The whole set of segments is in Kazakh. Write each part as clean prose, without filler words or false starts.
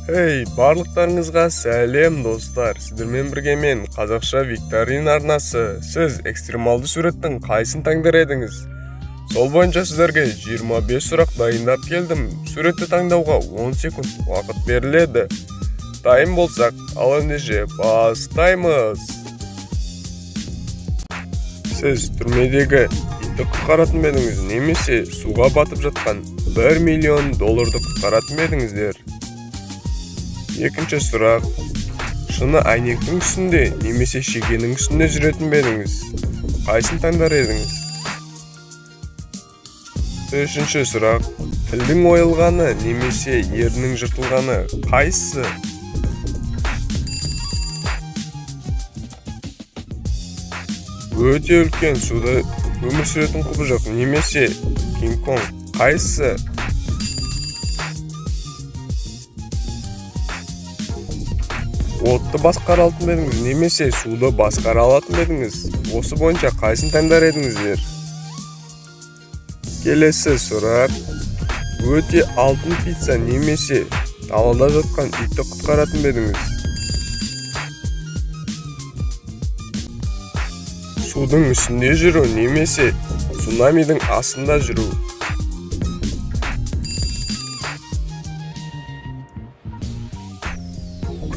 Эй, барлықтарыңызға сәлем, достар! Сіздермен бірге мен, Қазақша викторина арнасы. Сіз экстремалды суреттің қайсын таңдар едіңіз? Сол бойынша сіздерге 25 сұрақ дайындап келдім. Суретті таңдауға 10 секунд уақыт беріледі. Дайын болсақ, ал ендеше бастаймыз. Сіз түрмедегі итті құтқаратын ба едіңіз немесе суға батып жатқан 1 миллион долларды құтқаратын ба едіңіздер? Екінші сұрақ: шыны әйнектің үстінде немесе шегенің үстінде жүретін бе едіңіз? Қайсын таңдар едіңіз? Үшінші сұрақ: тілдің ойылғаны немесе еріннің жыртылғаны, қайсысы? Өте үлкен суда өмір сүретін құбыжық немесе Кинг Конг, қайсысы? Отты басқара алатын ба едіңіз немесе суды басқара алатын ба едіңіз? Осы бойынша қайсын таңдар едіңіздер? Келесі сұрақ: өте алтын пицца немесе далада жатқан итті құтқаратын ба едіңіз? Судың үстінде жүру немесе цунамидің астында жүру.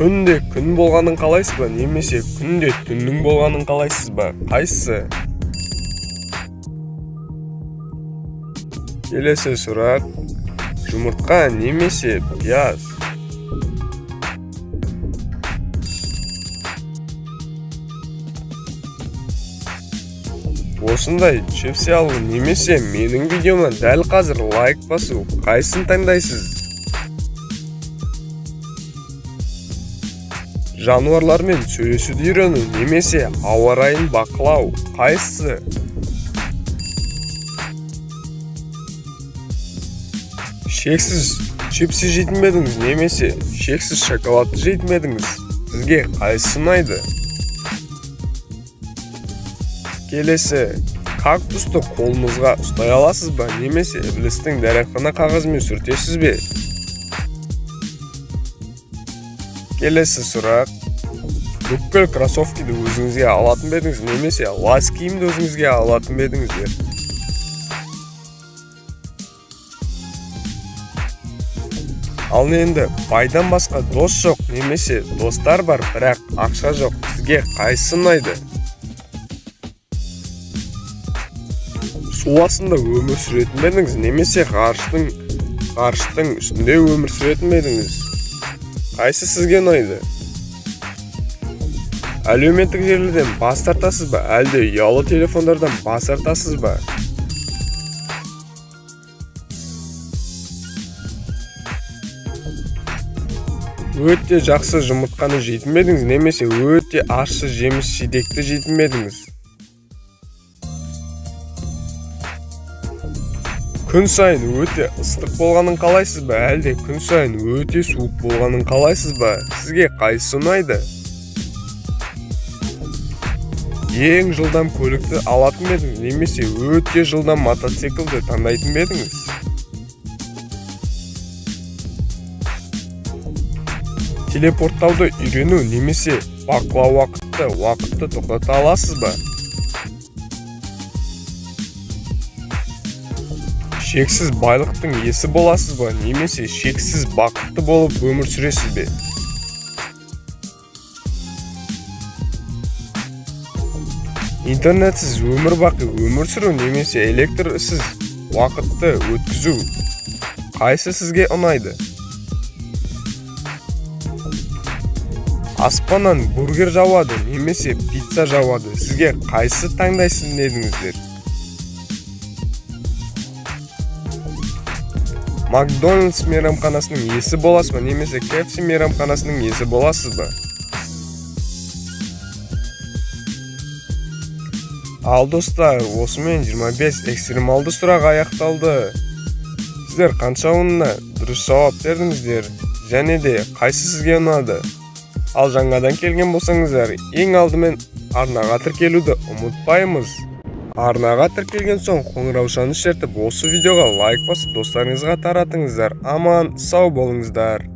Күнде күн болғанын қалайсыз ба немесе күнде түннің болғанын қалайсыз ба? Қайсысы? Келесі сұрақ: жұмыртқа немесе пияз. Осындай чипсы алу немесе менің видеома дәл қазір лайк басу, қайсысын таңдайсыз? Жануарлармен сөйлесуді үйрену немесе ауа райын бақылау, қайсысы? Шексіз чипсы жейтін бе едіңіз немесе шексіз шоколадты жейтін бе едіңіз? Сізге қайсысы ұнайды? Келесі: кактусты қолыңызға ұстай аласыз ба немесе ібілістің дәретхана қағазымен сүртесіз бе? Келесі сұрақ: бүкіл кроссовкиді өзіңізге алатын ба едіңіз немесе лас киімді өзіңізге алатын ба едіңіздер? Ал енді байдан басқа дос жоқ немесе достар бар, бірақ ақша жоқ, сізге қайсысы ұнайды? Су астында өмір сүретін бе едіңіз немесе ғарыштың үстінде өмір сүретін бе едіңіз? Қайсы сізге ұнайды? Әлеуметтік желіден бас тартасыз ба, әлде ұялы телефондардан бас тартасыз ба? Өте жақсы жұмыртқаны жейтін бе едіңіз немесе өте ащы жеміс жидекті жейтін бе едіңіз? Күн сайын өте ыстық болғанын қалайсыз ба, әлде күн сайын өте суық болғанын қалайсыз ба? Сізге қайсысы ұнайды? Ең жылдам көлікті алатын ба едіңіз немесе өте жылдам мотоциклді таңдайтын ба едіңіз? Телепорттауды үйрену немесе бақылау уақытты тоқтата аласыз ба? Шексіз байлықтың иесі боласыз ба немесе шексіз бақытты болып өмір сүресіз бе? Интернетсіз өмір бақи өмір сүру немесе электрсіз уақытты өткізу, қайсы сізге ұнайды? Аспаннан бургер жауады немесе пицца жауады, сізге қайсы таңдайсыз едіңіздер? Макдональдс мейрамханасының иесі боласыз ба немесе KFC мейрамханасының иесі боласыз ба? Ал, достар, осымен 25 экстремалды сұрақ аяқталды. Сіздер қаншауына дұрыс жауап бердіңіздер және де қайсы сізге ұнады? Ал жаңадан келген болсаңыздар, ең алдымен арнаға тіркелуді ұмытпаймыз. Арнаға тіркелген соң қоңыраушаны шертіп, осы видеоға лайк басып, достарыңызға таратыңыздар. Аман сау болыңыздар.